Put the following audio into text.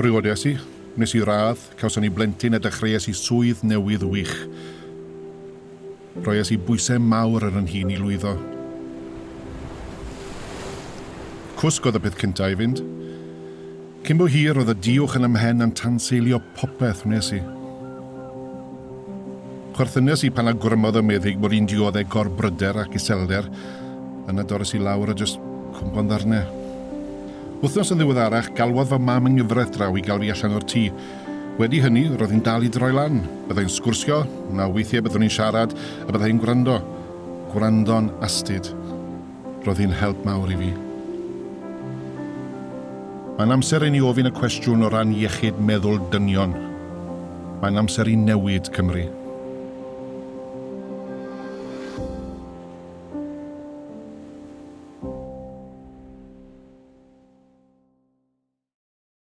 Briodes i, wnes i radd, cawson ni blentyn a dechreuais i swydd newydd wych. Rhoies i bwysau mawr ar 'yn hun i lwyddo. Cwsg oedd y peth cynta i fynd. Cyn bo hir roedd y duwch yn 'y mhen yn tanseilio popeth wnes i. Chwerthynes i pan awgrymodd y meddyg mod i'n diodde gorbryder ac iselder, yna dorres i lawr a jyst cwmpo'n ddarne. Wythnos yn ddiweddarach, galwodd fy mam yng nghyfraith draw i gael fi allan o'r tŷ. Wedi hynny, roedd hi'n dal i droi lan. Byddai'n sgwrsio, na weithiau byddwn i'n siarad, a byddai hi'n gwrando. Gwrando'n astud. Roedd hi'n help mawr i fi. Mae'n amser i ni ofyn y cwestiwn o ran iechyd meddwl dynion. Mae'n amser i newid Cymru.